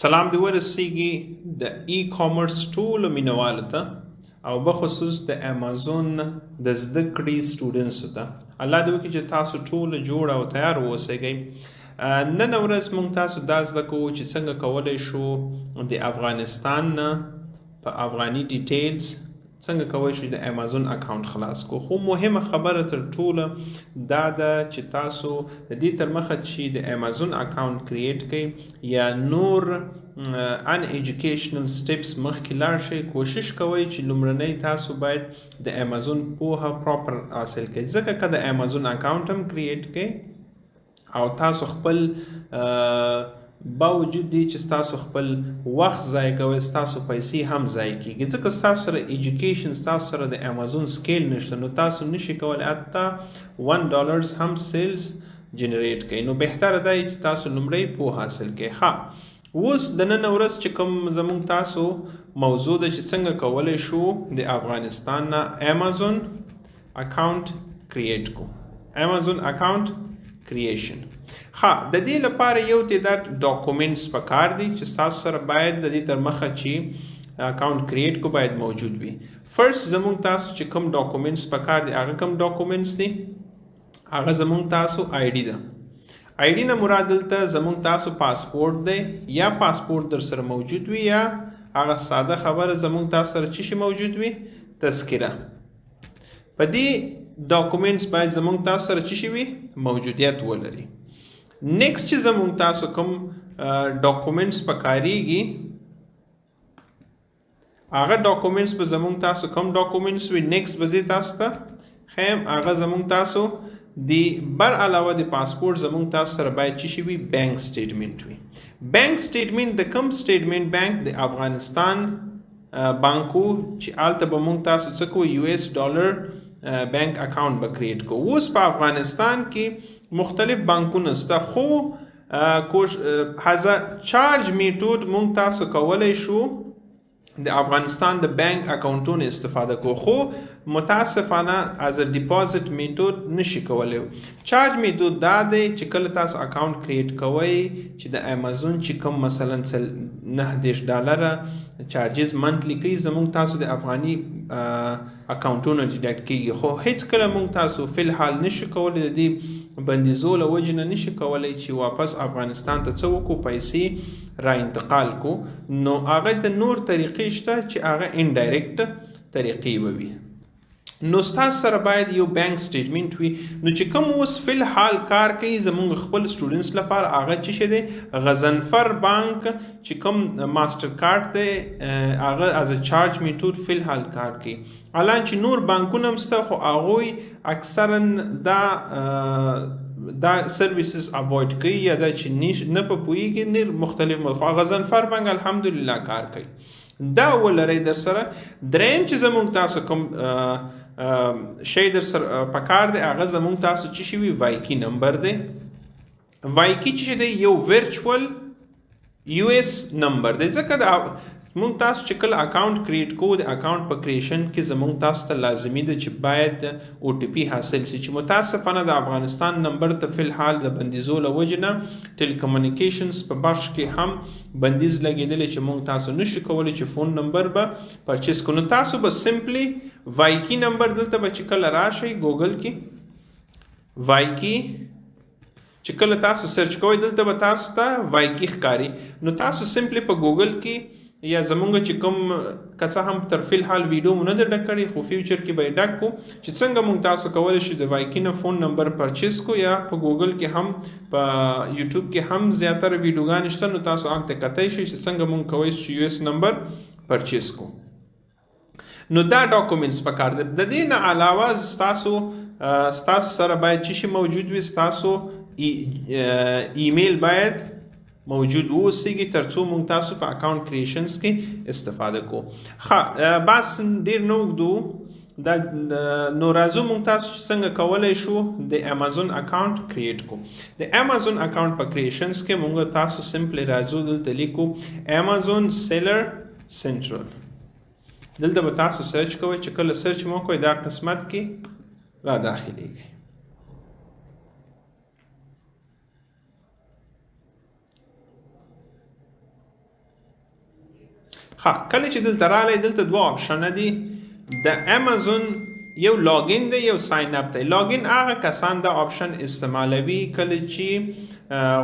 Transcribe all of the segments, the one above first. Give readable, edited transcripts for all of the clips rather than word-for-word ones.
سلام دې ورسیږي د ای کامرس ټولو مینوالو ته او بخصوص د امازون د زده کړې سټوډنټسو ته. الله دې وکړي چې تاسو ټول جوړ او تیار واوسئ. نن ورځ موږ تاسو دا زده کوو چې څنګه کولی شو د افغانستان نه په افغاني details څنګه کولی شو د امازون اکاونټ خلاص کو. خو مهمه خبره تر ټوله دا ده چې تاسو د دې تر مخه چې د امازون اکاونټ create کړئ یا نور ان educational steps مخکې لاړ شئ، کوشش کوئ چې لومړنی تاسو باید د امازون پوهه proper حاصل کړئ، ځکه که د امازون اکاونټ هم create کړئ او تاسو خپل باوجود دی چې ستاسو خپل وخت ضایع کوئ، ستاسو پیسې هم ضایع کیږي، ځکه ستاسو سره education، ستاسو سره د امازون skill نشته، نو تاسو نشئ کولی حتی $1 هم sales generate کړئ. نو بهتره دا چې تاسو لومړی پوهه حاصل کړئ. ښه، اوس د نن ورځ چې کوم زموږ تاسو موضوع ده چې څنګه کولی شو د افغانستان نه امازون اکاونټ create کو، امازون اکاونټ creation. ښه، د دې لپاره یو تعداد documents پکار دي چې ستاسو سره باید د دې تر مخه چې اکاونټ create کو باید موجود وي. First زموږ تاسو چې کوم documents پکار دي، هغه کوم documents دي؟ هغه زموږ تاسو ID ده. ID نه مراد دلته زموږ تاسو پاسپورت دی، یا پاسپورت در سره موجود وي، یا هغه ساده خبره زموږ تاسو سره چی شي موجود وي؟ تذکره. په دې documents باید زموږ تاسو سره چی شي وي؟ موجودیت ولري. Next چې زموږ تاسو کوم documents پکاریږي، هغه documents به زموږ تاسو کوم documents وي؟ Next به زه تاسو ته ښیم. هغه زموږ تاسو دی بر علاوه د پاسپورت زموږ تاسو سره باید چی شي وي؟ Bank statement وي. Bank statement د کوم statement؟ بانک د افغانستان بانکو چې هلته به موږ تاسو څه کوو؟ US dollar bank account به create کوو. اوس په افغانستان کې مختلف بانکونه شته، خو کوش as a charge method موږ تاسو کولی شو د افغانستان د بانک اکاونټونو استفاده کوو، خو متاسفانه as a deposit method نشي کولی. Charge method دا دی چې کله تاسو اکاونټ create کوئ چې د امازون چې کوم مثلا $39 charges monthly کوي، زموږ تاسو د افغاني اکاونټونو deduct کیږي، خو هیڅکله موږ تاسو فی الحال نشو کولی، د دې بندیزو له وجې نه نشو کولی چې واپس افغانستان ته څه وکړو، پیسې را انتقال کو. نو هغه ته نور طریقې شته چې هغه indirect طریقې به وي. نو ستاسو سره باید یو bank statement وي. نو چې کوم اوس فی الحال کار کوي زموږ خپل students لپاره، هغه څه شی دی؟ غضنفر بانک چې کوم ماستر کارت دی، هغه as a charge method فی الحال کار کوي. الان چې نور بانکونه هم شته، خو هغوی اکثرا دا services avoid کوي یا دا چې نه په پوهېږي، نور مختلف خو غضنفر بانک الحمدلله کار کوي. دا ولرئ در سره. دریم چې زموږ تاسو کوم شی در سره پکار دی، هغه زموږ تاسو چې شي وي؟ وایکی نمبر دی. وایکی چې دی یو virtual US number دی، ځکه د موږ تاسو چې کله اکاونټ create کوو، د اکاونټ په creation کې زموږ تاسو ته لازمي ده چې باید OTP حاصل شي، چې متاسفانه د افغانستان نمبر ته فی الحال د بندیزو له وجې نه telecommunications په بخش کې هم بندیز لګېدلی چې موږ تاسو نشو کولی چې phone number به purchase کړو. نو تاسو به simply وایکی نمبر دلته به چې کله راشئ ګوګل کې وایکی چې کله تاسو search کوئ، دلته به تاسو ته وایکی ښکاري. نو تاسو simply په ګوګل کې یا زمونږ چې کوم که څه هم تر فی الحال ویډیو مو نه ده ډک کړې، خو future کې به یې ډک کړو چې څنګه موږ تاسو کولی شو د وایکی نه phone number purchase کړو، یا په ګوګل کې هم په یوټیوب کې هم زیاتره ویډیوګانې شته، نو تاسو هلته کتی شئ چې څنګه موږ کولی شو چې US number purchase کړو. نو دا documents پکار دی. د دې نه علاوه ستاسو سره باید څه شی موجود وي؟ ستاسو ایمیل باید موجود واوسیږي ترڅو موږ تاسو په account creations کې استفاده کوو. ښه، بس ډېر نه اوږدو دا. نو راځو موږ تاسو چې څنګه کولی شو د امازون اکاونټ create کو. د امازون اکاونټ په creations کې موږ تاسو simply راځو دلته لیکو Amazon Seller Central. دلته به تاسو search کوئ، چې کله search مو کوئ دا قسمت کې را داخلېږي. ښه، کله چې دلته راغلی، دلته دوه آپشنه دي د امازون. یو login دی، یو sign up دی. login هغه کسان دا آپشن استعمالوي کله چې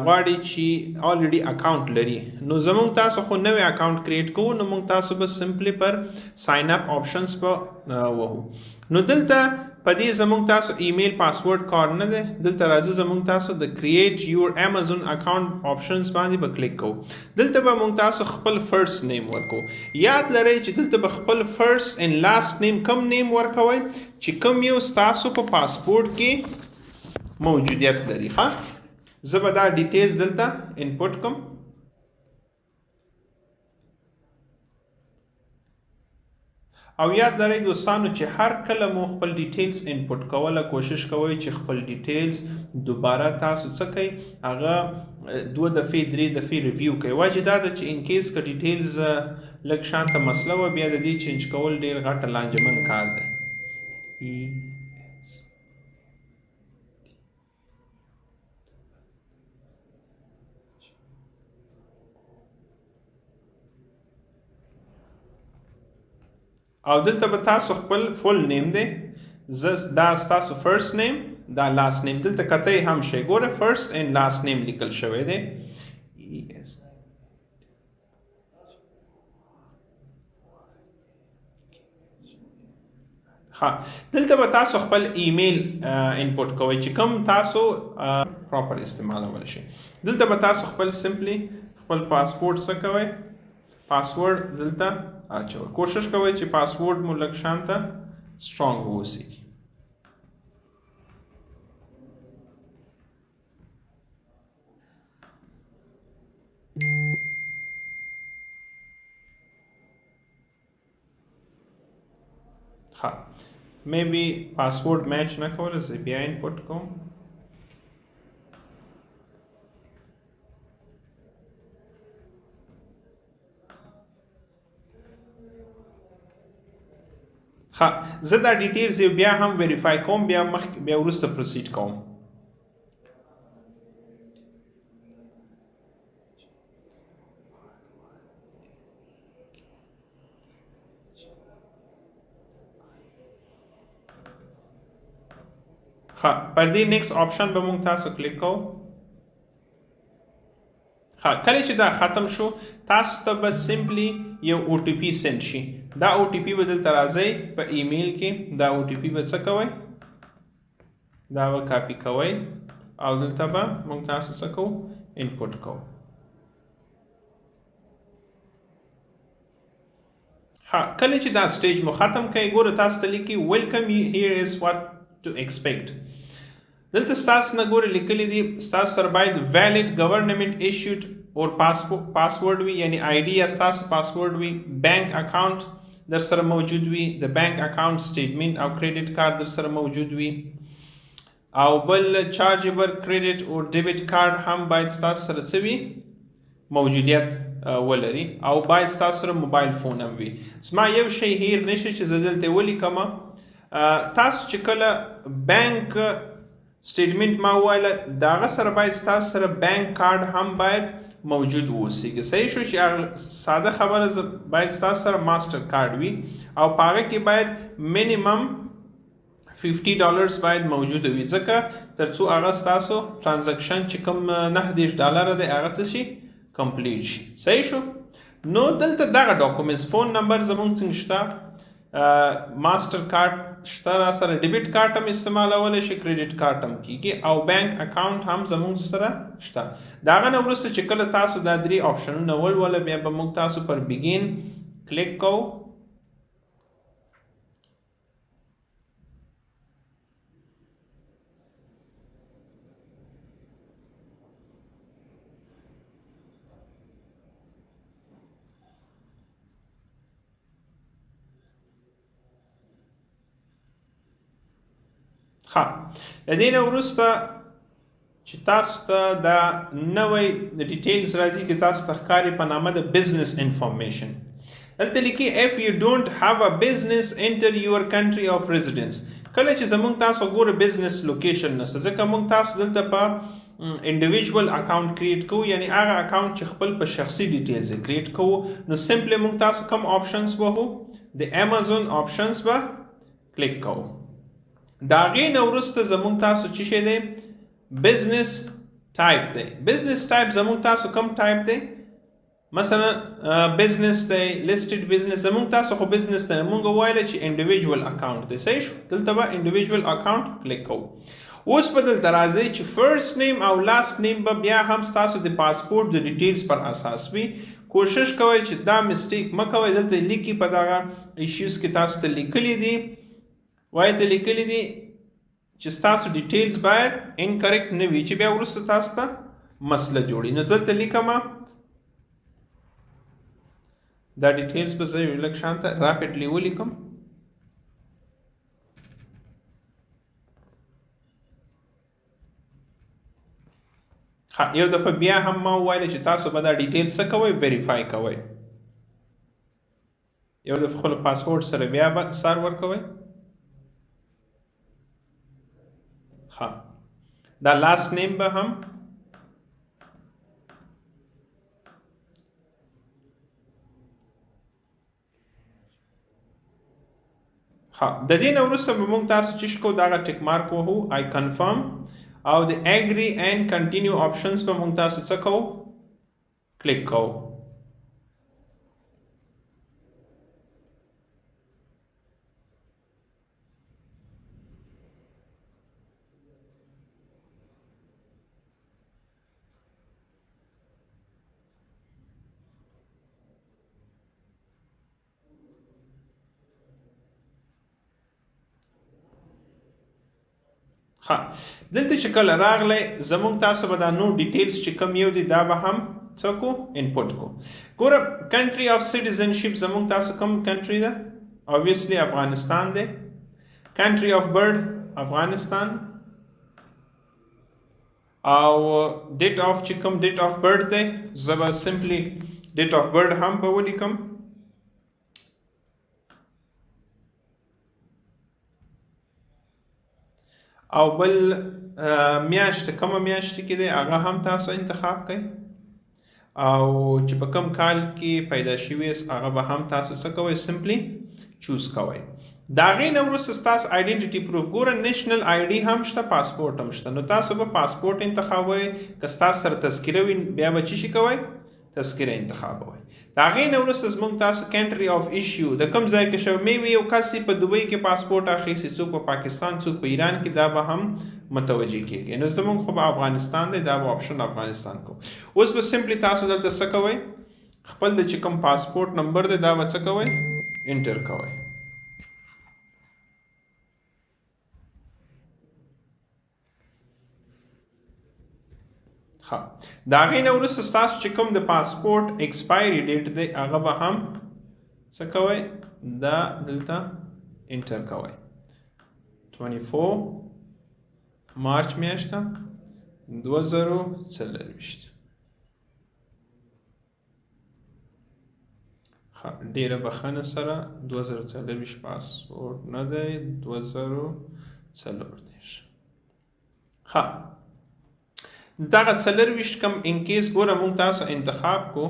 غواړي چې already account لري. نو زمونږ تاسو خو نوی account create کوو، نو مونږ تاسو به simply پر sign up options په وهو. نو دلته په دې زمونږ تاسو email password کار نه دی. دلته راځو، زمونږ تاسو د create your Amazon account options باندې به کلیک کوو. دلته به مونږ تاسو خپل first name ورکو. یاد لرئ چې دلته به خپل first and last name کوم name ورکوئ چې کوم یو ستاسو په پاسپورت کې موجودیت لري. ښه، زه به دا details دلته input کوم. او یاد لرئ دوستانو چې هر کله مو خپل details input کوله، کوشش کوئ چې خپل details دوباره تاسو څه کوئ، هغه دوه دفعې، درې دفعې review کوئ. وجه دا ده چې in case که details لږ شانته مسله وه، بیا د دې change کول ډېر غټه لانجمن کار دی. E S. او دلته به تاسو خپل full name دی. زه دا ستاسو first name، دا last name دلته کته هم شي. ګوره، first and last name لیکل شوی دی. E S. ها، دلته به تاسو خپل email input کوئ چې کوم تاسو proper استعمالول شي. دلته به تاسو خپل simply خپل پاسپورت څه کوئ، پاسورډ دلته اچوئ. کوشش کوئ چې پاسورډ مو لږ شانته strong واوسي. ښه، maybe password match نه کوله، زه بیا input کوم. ښه، زه دا details یو بیا هم verify کوم، بیا مخ بیا وروسته proceed کوم. ښه، پر دې next option به مونږ تاسو کلیک کوو. ښه، کله چې دا ختم شو، تاسو ته به simply یو OTP send شي. دا OTP به دلته راځئ په ایمیل کې، دا OTP به څه کوئ، دا به کاپي کوئ او دلته به مونږ تاسو څه کوو، input کوو. ها، کله چې دا stage مو ختم کړئ، ګوره تاسو ته لیکي "Welcome, here is what to expect". دلته ستاسو نه ګوره لیکلي دي، ستاسو سره باید valid government issued or passport وي، یعنی ID یا ستاسو پاسپورت وي، bank account در سره موجود وي، د bank account statement او credit card در سره موجود وي، او بل chargeable credit او debit card هم باید ستاسو سره څه وي، موجودیت ولري، او باید ستاسو سره mobile phone هم وي. زما یو شی هیر نشي چې زه دلته ولیکم. تاسو چې کله bank statement ما وویله، د هغه سره باید ستاسو سره bank card هم باید موجود واوسیږي. صحیح شو؟ چې هغه ساده خبره، باید ستاسو سره master card وي او په هغه کې باید minimum $50 باید موجود وي، ځکه ترڅو هغه ستاسو transaction چې کوم 39 ډالره دی، هغه څه شي، complete شي. صحیح شو؟ نو دلته دغه documents، phone number زمونږ څنګه شته، master card شته را سره، debit card هم استعمالولی شي، credit card هم کیږي، او bank account هم زمونږ سره شته. د هغه نه وروسته چې کله تاسو دا درې آپشنونه ولوله، بیا به موږ تاسو پر begin click کوو. ښه، د دې نه وروسته چې تاسو ته دا نوی details راځي چې تاسو ته ښکاري په نامه د business information. دلته لیکي "If you don't have a business, enter your country of residence". کله چې زمونږ تاسو ګوره business location نشته، ځکه مونږ تاسو دلته په انډیویډوال اکاونټ کریټ کوو، یعنی هغه اکاونټ چې خپل په شخصي ډیټیلز کریټ کوو، نو سمپلی موږ تاسو کوم آپشنز وهو، د امیزون آپشنز به کلیک کوو. د هغې نه وروسته زموږ تاسو څه شی دی؟ بزنس ټایپ دی. بزنس ټایپ زموږ تاسو کوم ټایپ دی؟ مثلا بزنس دی، لیسټډ بزنس. زموږ تاسو خو بزنس دی، موږ وویل چې انډیویډوال اکاونټ دی، صحیح شو؟ دلته به انډیویډوال اکاونټ کلیک کوو. اوس به دلته راځئ چې فرست نیم او لاست نیم به بیا هم ستاسو د پاسپورت د ډیټیلز پر اساس وي. کوشش کوئ چې دا مسټیک مه کوئ. دلته لیکي په دغه ایشوز کې تاسو ته لیکلي دي، وایي ته لیکلي دي چې ستاسو ډیټیلز باید انکریکټ نه وي چې بیا وروسته تاسو ته مسله جوړي. نو دلته لیکم دا ډیټیلز به زه یو لږ شان ته راپیډلی ولیکم. ښه، یو دفعه بیا هم ما وویل چې تاسو به دا ډیټیلز څه کوئ؟ ویریفای کوئ. یو دفعه خپل پاسپورت سره بیا به سار ورکوئ. ښه، دا لاست نیم به هم ښه. د دې نه وروسته به موږ تاسو چې کوو دغه ټیک مارک وهو، آی کنفرم، او د اګری اینډ کنټینیو آپشنز به موږ تاسو څه کوو؟ کلیک کوو. ښه، دلته چې کله راغلی زموږ تاسو به دا نور ډیټیلز چې کوم یو دی دا به هم څه کو؟ انپوټ کو. ګوره کنټری آف سټیزنشپ زموږ تاسو کوم کنټری ده؟ obviously افغانستان دی. کنټری آف برد افغانستان، او ډیټ آف چې کوم ډیټ آف برد دی زه به سمپلی ډیټ آف برد هم به ولیکم. او بل میاشت کومه میاشت کې دی هغه هم تاسو انتخاب کړئ، او چې په کوم کال کې پیدا شوي یاست هغه به هم تاسو څه کوئ؟ سمپلی چوز کوئ. د هغې نه وروسته ستاسو آیډنټیټي پروف، ګوره نېشنل آی ډي هم شته، پاسپورټ هم شته، نو تاسو به پاسپورټ انتخابوئ. که ستاسو سره تذکره وي بیا به څه شي کوئ؟ تذکره انتخابوئ. د هغې نه وروسته زموږ تاسو کنټري آف ایشیو د کوم ځای کې شوی، میبي یو کس یې په دوبۍ کې پاسپورټ اخیستی، څوک په پاکستان، څوک په ایران کې، دا به هم متوجه کېږي. نو زموږ خو به افغانستان دی، دا به آپشن افغانستان کوو. اوس به سمپلی تاسو دلته څه کوئ؟ خپل د چې کوم پاسپورټ نمبر دی دا به څه کوئ؟ انټر کوئ. ښه، د هغې نه وروسته ستاسو چې کوم د پاسپورټ ایکسپایري ډیټ دی هغه به هم څه کوئ؟ دا دلته انټر کوئ. 24 مارچ میاشته 2024. ښه، ډېره بخښنه سره 2024 پاسپورټ نه دی، 2034. ښه، دغه 24 کم انکیس ګوره موږ تاسو انتخاب کو.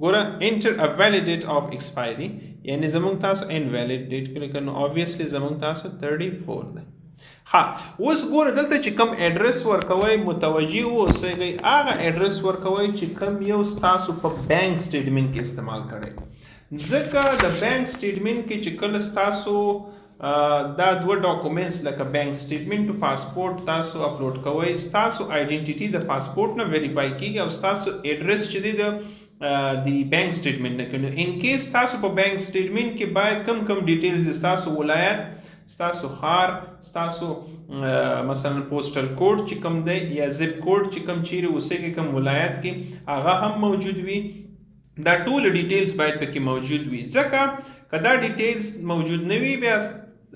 ګوره انټر ا ویلیډ ډیټ آف ایکسپایري، یعنی زموږ تاسو انویلیډ ډیټ کلیک کړو، نو obviously زموږ تاسو 34 دی. ښه، اوس ګوره دلته چې کوم ایډرس ورکوئ متوجه اوسئ، هغه ایډرس ورکوئ چې کوم یو ستاسو په بانک سټیټمنټ کې استعمال کړی، ځکه د بانک سټیټمنټ کې چې کله ستاسو دا دوه ډاکومنټس لکه بانک سټیټمنټ او پاسپورټ تاسو اپلوډ کوئ، ستاسو آیډنټیټي د پاسپورټ نه ویریفای کیږي او ستاسو ایډرس چې دی د بانک سټیټمنټ نه کوي. نو ان کیس تاسو په بانک سټیټمنټ کې باید کم کم ډیټیلز، ستاسو ولایت، ستاسو ښار، ستاسو مثلا پوسټل کوډ چې کوم دی یا زپ کوډ چې کوم چیرې اوسېږي کوم ولایت کې هغه هم موجود وي، دا ټول ډیټیلز باید پکې موجود وي. ځکه که دا ډیټیلز موجود نه وي بیا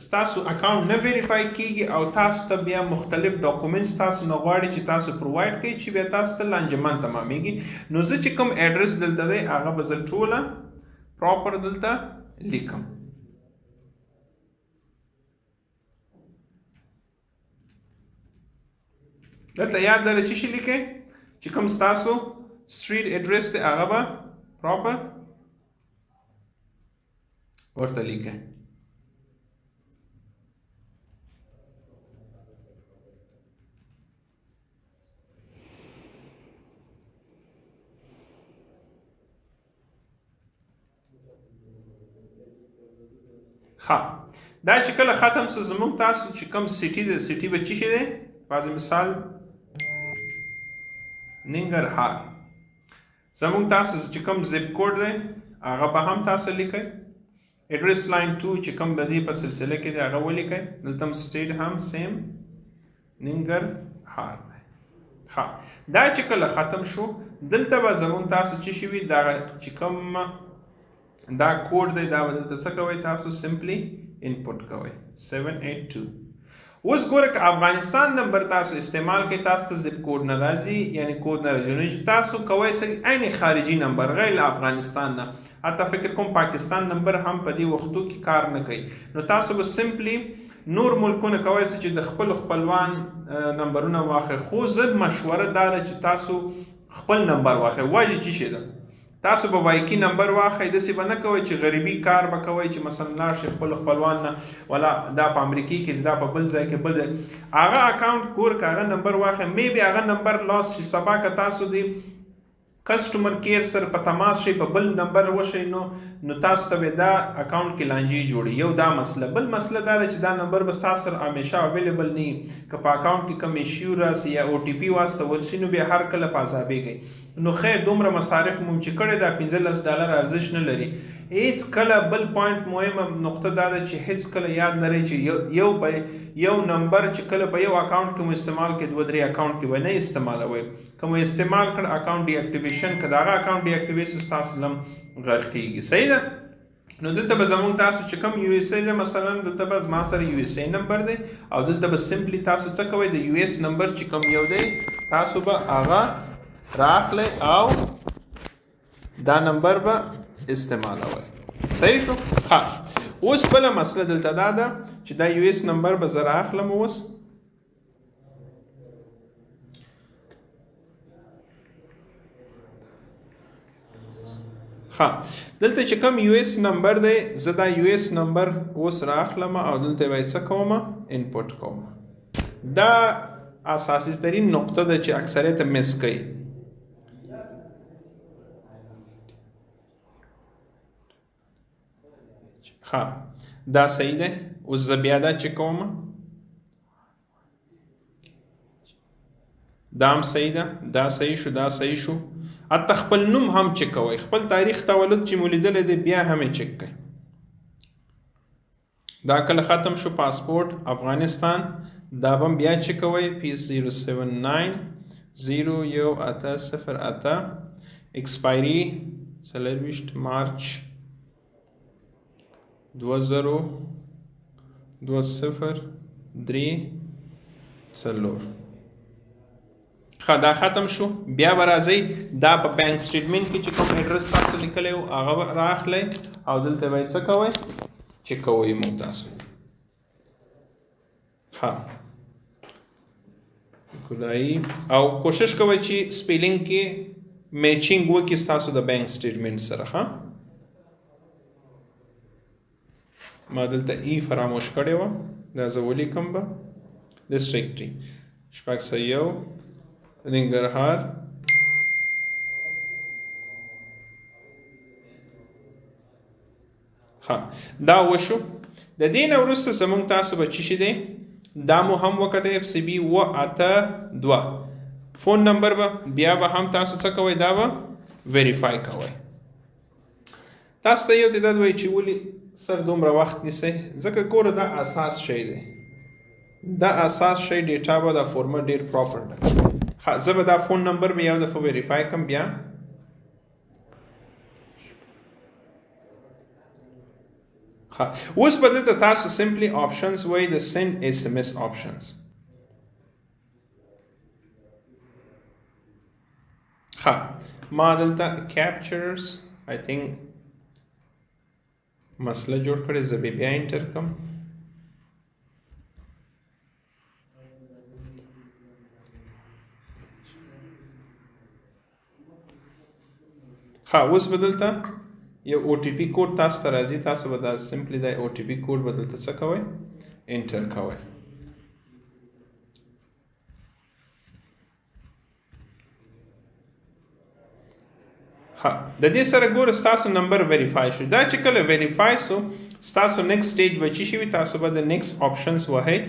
ستاسو اکاونټ نه ویریفای کیږي او تاسو ته بیا مختلف ډاکومنټس تاسو نه غواړي چې تاسو پرووایډ کړئ چې بیا تاسو ته لانجمن تمامېږي. نو زه چې کوم ایډرس دلته دی هغه به زه ټوله پراپر دلته لیکم. دلته یاد لرئ چې شي لیکئ چې کوم ستاسو street address دی هغه به proper ورته لیکئ. ښه، دا چې کله ختم سو زموږ تاسو چې کوم city دی، city به چی شي دی؟ فرض مثال ننګرهار، زموږ تاسو چې کوم zip code دی هغه به هم تاسو لیکئ. address line 2 چې کوم د دې په سلسله کې دی هغه ولیکئ. دلته هم state هم same ننګرهار دی. ښه، دا چې کله ختم شو دلته به زموږ تاسو چې شي وي، دا چې کوم دا کوډ دی دا به دلته څه کوئ تاسو simply input کوئ 782. اوس ګوره که افغانستان نمبر تاسو استعمال کړئ تاسو ته zip code نه راځي، یعنی کوډ نه راځي، نو چې تاسو کوئ څه عین خارجي نمبر غیر له افغانستان نه، حتی فکر کوم پاکستان نمبر هم په دې وختو کې کار نه کوي، نو تاسو به simply نور ملکونه کوی سئ چې د خپل خپلوان نمبرونه واخلئ. خو زه مشوره دا ده چې تاسو خپل نمبر واخلئ. وجه چی شي ده؟ تاسو به وایکی نمبر واخلئ، داسې به نه کوئ چې غریبي کار به کوئ چې مثلا لاړ شئ خپل خپلوان نه، ولا دا په امریکې کې دا په بل ځای کې بل ځای هغه account ګور که هغه نمبر واخلئ، maybe هغه نمبر loss شي، سبا که تاسو دی customer care سره په تماس شئ په بل نمبر وشئ نو تاسو ته به دا account کې لانجې جوړي. یو دا مسله. بل مسله دا ده چې دا نمبر به ستاسو سره همیشه available نه وي، که په account کې کوم issue راسي یا OTP واستول شي نو بیا هر کله په عذابېږئ. نو خیر دومره مصارف مو چې کړی دا 15 ډالر ارزش نه لري هیڅ کله. بل point مهمه نقطه دا ده چې هیڅ کله یاد لرئ چې یو په یو نمبر چې کله په یو account کې مو استعمال کړئ دوه درې account کې به نه استعمالوئ. که مو استعمال کړ account deactivation، که د هغه account deactivate شو ستاسو لم غرقېږي. صحیح ده؟ نو دلته به زموږ تاسو چې کوم USA دی، مثلا دلته به زما سره USA نمبر دی او دلته به simply تاسو څه کوئ، د US نمبر چې کوم یو دی تاسو به هغه راخلئ او دا نمبر به استعمالوئ. صحیح شو؟ ښه، اوس بله مسله دلته دا ده چې دا US نمبر به زه راخلم اوس. ښه، دلته چې کوم US نمبر دی زه دا US نمبر اوس راخلم او دلته به یې څه کوم، input کوم. دا اساسي ترین نقطه ده چې اکثریت miss کوي. ښه، دا صحیح دی. اوس زه بیا دا چې کوم دا هم صحیح ده، دا صحیح شو، دا صحیح شو. حتی خپل نوم هم چک کوئ، خپل تاریخ تولد چې مو لیدلی دی بیا هم یې چک کړئ. دا کله ختم شو پاسپورت افغانستان، دا به هم بیا چک کوئ. P079 01808، expiry 24 مارچ 202034. ښه، دا ختم شو. بیا به راځئ دا په bank statement کې چې کوم ادرس تاسو لیکلی و هغه به راخلئ او دلته به یې څه کوئ، چک کوئ موږ تاسو. ښه، ګلایي، او کوشش کوئ چې spelling کې matching وکړي ستاسو د bank statement سره. ښه، ما دلته ای فراموش کړې وه، دا زه ولیکم به. district 601 ننګرهار. ښه، دا وشو. د دې نه وروسته زموږ تاسو به څه شي دی، دا مو هم وکته FCB 782 phone number به بیا به هم تاسو څه کوئ، دا به verify کوئ. تاسو ته یو تعداد وایي چې ولې سر دومره وخت نیسئ، ځکه ګوره دا اساس شی دی، دا اساس شی data به دا فورمه ډیر proper ده. ښه، زه به دا phone number به یو دفعه verify کړم بیا. ښه، اوس به دلته تاسو simply options وایي د send SMS options. ښه، ما دلته captures I think مسله جوړ کړې، زه به بیا enter کړم. ښه، اوس به دلته یو OTP کوډ تاسو ته راځي، تاسو به دا simply دا OTP کوډ به دلته څه کوئ؟ enter کوئ. ښه، د دې سره ګوره ستاسو نمبر verify شو. دا چې کله verify سو، ستاسو next stage به چې شي وي، تاسو به د next options وهئ.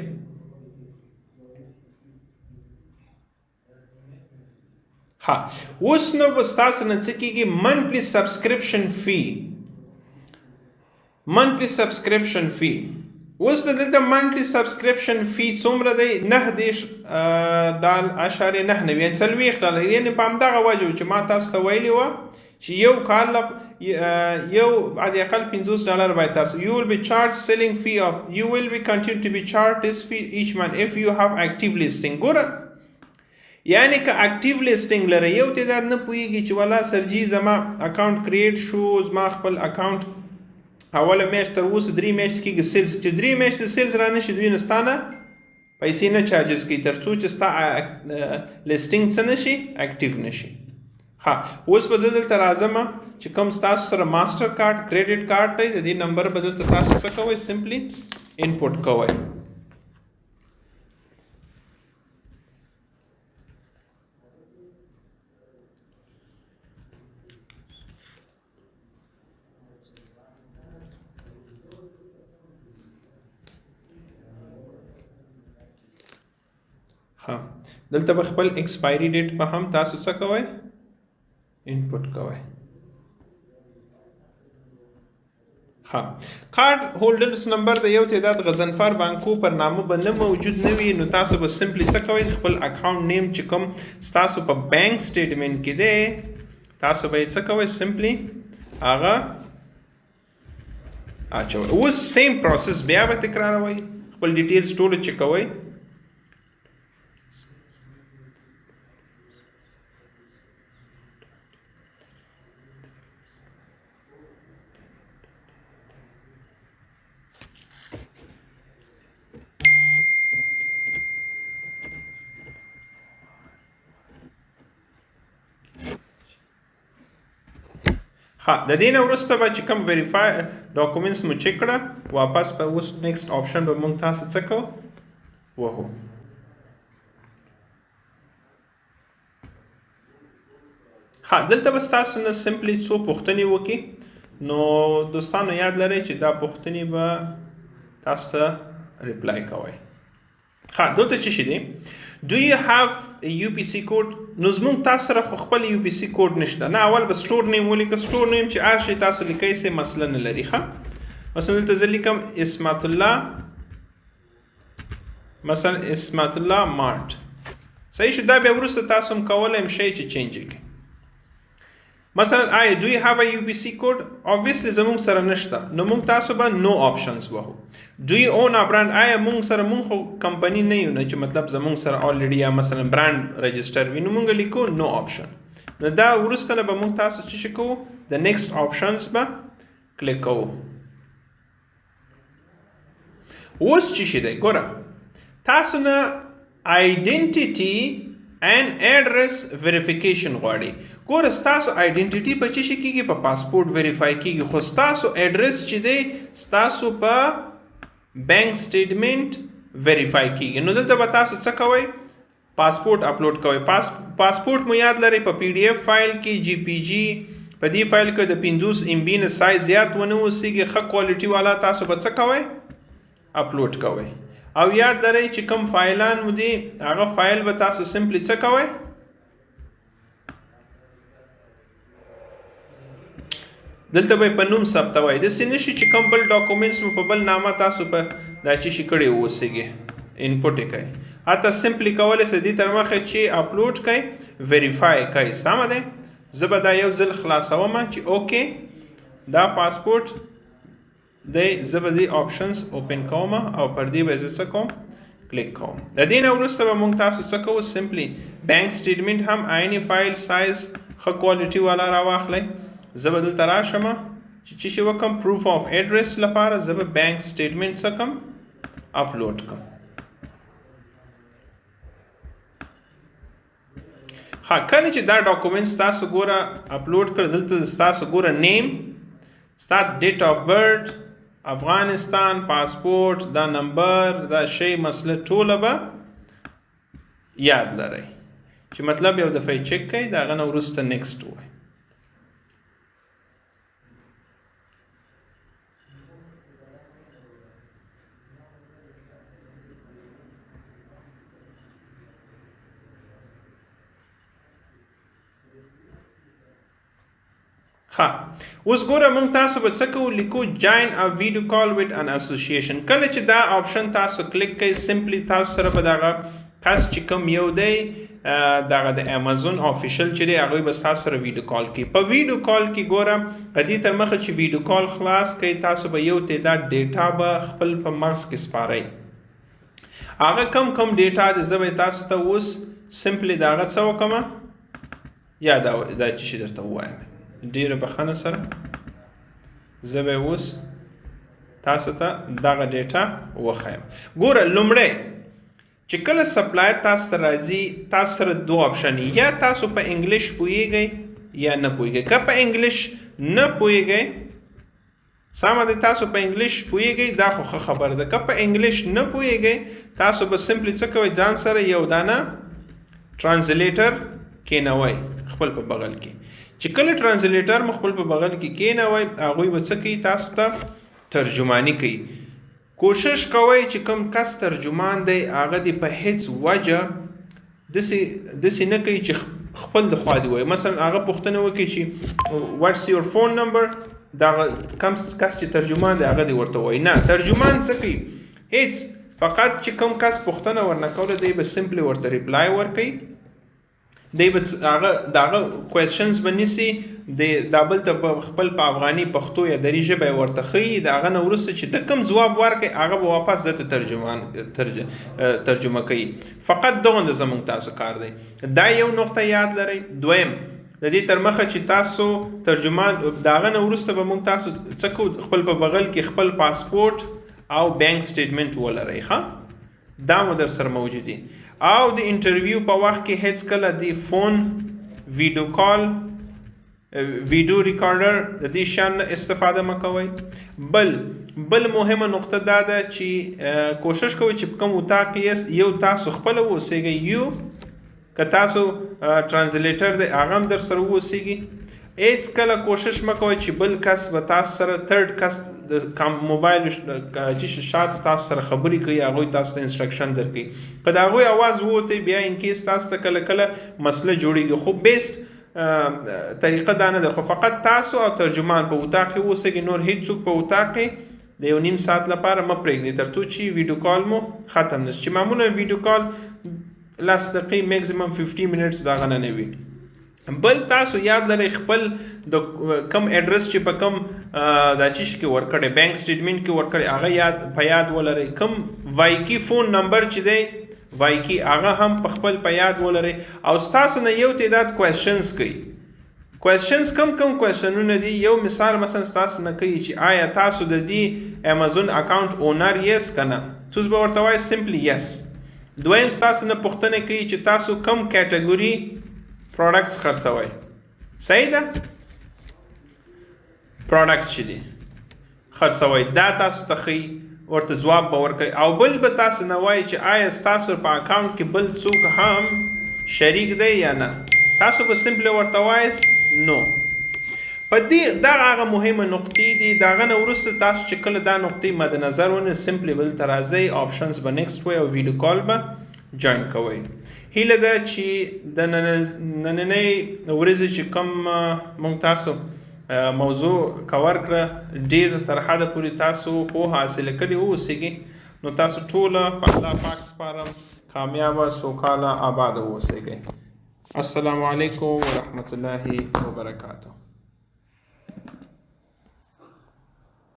ښه، اوس نو به ستاسو نه څه کېږي؟ monthly subscription fee. Monthly subscription fee. اوس د دلته monthly subscription fee څومره دی؟ 39.99، یعنې 40 ډالر. یعنې په همدغه وجه چې ما تاسو ته ویلي وه چې یو کال یو حد اقل 50 ډالر باید تاسو. You will be charged selling fee of, you will be continue to be charged this fee each month if you have active listing. ګوره، یعنی که active listing لري، یو تعداد نه پوهیږي چې ولا سرجی زما account create شو، زما خپل account اوله میاشت تر اوسه 3 میاشتې کېږي، sales چې 3 میاشتې sales را نشي، دوی نه ستانه پیسې نه charges کوي تر څو چې ستا listing څه نشي؟ active نشي. ها، اوس به زه دلته راځم چې کوم ستاسو سره master card، credit card دی، د دې نمبر به دلته تاسو څه کوئ؟ simply input کوئ. ها، دلته به خپل expiry date به هم تاسو څه کوئ؟ input کوئ. ها، card holders number د یو تعداد غضنفر بانکو پر نامه به نه موجود نه وي، نو تاسو به simply څه کوئ؟ خپل account name چې کوم ستاسو په bank statement کې دی، تاسو به یې څه کوئ؟ simply هغه اچوئ. اوس same process بیا به تکراروئ، خپل details ټول چک کوئ. ښه، د دې نه وروسته به چې کوم verify documents مو چک کړه، واپس به اوس next option به مونږ تاسو څه کوو؟ وهو. ښه، دلته به ستاسو نه simply څو پوښتنې وکړي. نو دوستانو، یاد لرئ چې دا پوښتنې به تاسو ته reply کوئ. ښه، دلته څه شي دی؟ Do you have a UPC code? نو زمونږ تاسو سره خو خپل UPC code نشته نه. اول به store name ولیکه. Store name چې هر شی تاسو لیکئ، څه مسله نه لري. ښه، مثلا دلته زه لیکم اسمت الله، مثلا اسمت الله مارټ. صحیح شو. دا بیا وروسته تاسو هم کولی هم شئ چې change یې کړئ. مثلا آیا do you have a UPC code? Obviously زمونږ سره نشته، نو مونږ تاسو به no options وهو. Do you own a brand? آیا مونږ سره، مونږ خو کمپنی نه یو نه چې مطلب زمونږ سره already یا مثلا brand register وي، نو مونږ لیکو no option. نو دا وروسته نه به مونږ تاسو څه شي کوو؟ د next options به کلیک کوو. اوس چې شي دی، ګوره، تاسو نه identity and address verification غواړي. ګوره، ستاسو identity په څه شي کېږي؟ په پاسپورت verify کېږي، خو ستاسو ادرس چې دی، ستاسو په bank statement verify کېږي. نو دلته به تاسو څه کوئ؟ پاسپورت اپلوډ کوئ. پاسپورت مو یاد لرئ، په PDF file کې، JPG په دې فایل کې د 50 MB نه سایز زیات ونه اوسېږي. ښه quality والا تاسو به څه کوئ؟ اپلوډ کوئ. او یاد لرئ چې کوم فایلان مو دي، هغه فایل به تاسو simply څه کوئ؟ دلته به په نوم ثبتوئ. داسې نه شي چې کوم بل documents مو په بل نامه تاسو په دا چې شي کړی اوسېږي، input یې کوئ. حتی simply کولی سئ دې تر مخه چې اپلوډ کوئ، verify کوئ. سمه دی. زه به دا یو ځل خلاصوم چې okay، دا پاسپورت دی. زه به دې options open کوم او پر دې به زه څه کوم؟ کلیک کوم. د دې نه وروسته به مونږ تاسو څه کوو؟ Simply bank statement هم عیني file size ښه quality والا راواخلئ. زه به دلته راشم چې څه شي وکم؟ Proof of address لپاره زه به bank statement څه کوم؟ اپلوډ کوم. ها، کله چې دا ډاکومنټس تاسو ګوره اپلوډ کړ، دلته تاسو ګوره نیم، ستا ډیټ اف برث، افغانستان، پاسپورت، دا نمبر، دا شی مسله ټوله به یاد لرئ، چې مطلب یو دفعه چک کړئ، د هغه نه وروسته نیکسټ ووایئ. ښه، اوس ګوره مونږ تاسو به څه کوو، لیکو جاین ا ویډیو کال ویت ان اسوسییشن. کله چې دا آپشن تاسو کلیک کړئ، سمپلی تاسو سره به دغه کس چې کوم یو دی، دغه د امیزون آفیشل چې دی، هغوی به ستاسو سره ویډیو کال کوي. په ویډیو کال کې ګوره د دې تر مخه چې ویډیو کال خلاص کړئ، تاسو به یو تعداد ډیټا به خپل په مغز کې سپارئ. هغه کم کم ډیټا دی، زه به تاسو ته اوس سمپلی د هغه څه وکړم، یا دا چې شي درته ووایم. ډیره بخښنه سره، زه به اوس تاسو ته دغه ډیټا وښایم. ګوره، لومړی چې کله سپلایر تاسو ته راځي، تاسو سره دوه آپشن، یا تاسو په انګلیش پوهیږئ یا نه پوهیږئ. که په انګلیش نه پوهیږئ، سمه ده، تاسو په انګلیش پوهیږئ، دا خو ښه خبره ده. که په انګلیش نه پوهیږئ، تاسو به سمپلی څه کوئ، ځان سره یو دانه ترانسلیټر کینوئ خپل په بغل کې. چې کله ترانسلیټر مو خپل په بغل کې کینوئ، هغوی به څه کوي، تاسو ته ترجماني کوي. کوشش کوئ چې کوم کس ترجمان دی، هغه دې په هیڅ وجه داسې نه کوي چې خپل د خوا دې وایي. مثلا هغه پوښتنه وکړي چې what's your phone number، دغه کوم کس چې ترجمان دی هغه دې ورته وایي. نه، ترجمان څه کوي، هیڅ، فقط چې کوم کس پوښتنه ورنه کوله، دی به سمپلی ورته ریپلای ورکوي. دی به هغه د هغه کوېسچنز به نیسي، دی دا بل ته په خپل په افغاني، پښتو یا دري ژبه یې ورته ښیي. د هغه نه وروسته چې د کوم ځواب ورکړي، هغه به واپس ده ته ترجمه کوي. فقط دغونده زمونږ تاسو کار دی. دا یو نقطه یاد لرئ. دویم، د دې تر مخه چې تاسو ترجمان، د هغه نه وروسته به مونږ تاسو څه کوو، خپل په بغل کې خپل پاسپورت او بانک سټیټمنټ ولرئ. ښه، دا مو در سره موجود دي. او د انټرویو په وخت کې هیڅ کله د فون، ویډیو کال، ویډیو ریکارډر، د دې شیان نه استفاده مه کوئ. بل مهمه نقطه دا ده چې کوشش کوئ چې په کوم اتاق کې یاست، یو تاسو خپله واوسېږئ، یو که تاسو ترانسلیټر دی هغه هم در سره واوسېږي. هیڅ کله کوشش مه کوئ چې بل کس به تاسو سره، تھرډ کس د موبایل چې شاته تاسو سره خبرې کوي، هغوی تاسو ته انسټرکشن درکوي. که د هغوی اواز ووتی، بیا ان کیس تاسو ته کله کله مسله جوړیږي. خو بیسټ طریقه دا نه ده، خو فقط تاسو او ترجمان په اتاق کې اوسئ، نور هیڅوک په اتاق کې د یو نیم ساعت لپاره مه پرېږدئ تر څو چې ویډیو کال مو ختم نه شي، چې معمولا ویډیو کال 10 دقیقې، میکسیمم 50 منټس، دغه نه وي. بل تاسو یاد لرئ، خپل د کم اډرس چې په کم دا چیش کې ورکړی، بانک سټیټمنټ کې ورکړی، هغه په یاد ولرئ. کم وایکی فون نمبر چې دی وایکی، هغه هم په خپل په یاد ولرئ. او ستاسو نه یو تعداد کوېشنز کوي. کوېشنز کم کم کوېشنونه دي. یو مثال، مثلا ستاسو نه کوي چې آیا تاسو د دې امیزون اکاونټ اونر یس که نه، څوک به ورته وایي سمپلی یس. دویم، ستاسو نه پوښتنه کوي چې تاسو کم کیټګوري پروډکټس خرڅوئ، صحیح ده، پروډکټس چې دي خرڅوئ، دا تاسو ته ښیي، ورته ځواب به ورکوي. او بل به تاسو نه وایي چې آیا ستاسو په اکاونټ کې بل څوک هم شریک دی یا نه، تاسو به سمپلی ورته وایاست نو. په دې دغه هغه مهمه نقطې دي. د هغه نه وروسته تاسو چې کله دا نقطې مد نظر ونیسئ، سمپلی بل ته راځئ، آپشنز به نیکسټ وایئ او ویډیو کال به جوین کوئ. هیله ده چې د نننۍ ورځې چې کوم مونږ تاسو موضوع کور کړه، ډیر تر حده پورې تاسو پوهه حاصله کړې واوسیږي. نو تاسو ټوله په الله پاک سپارم، کامیابه، سوکاله، آباده واوسیږئ. السلام علیکم ورحمت الله وبرکاته.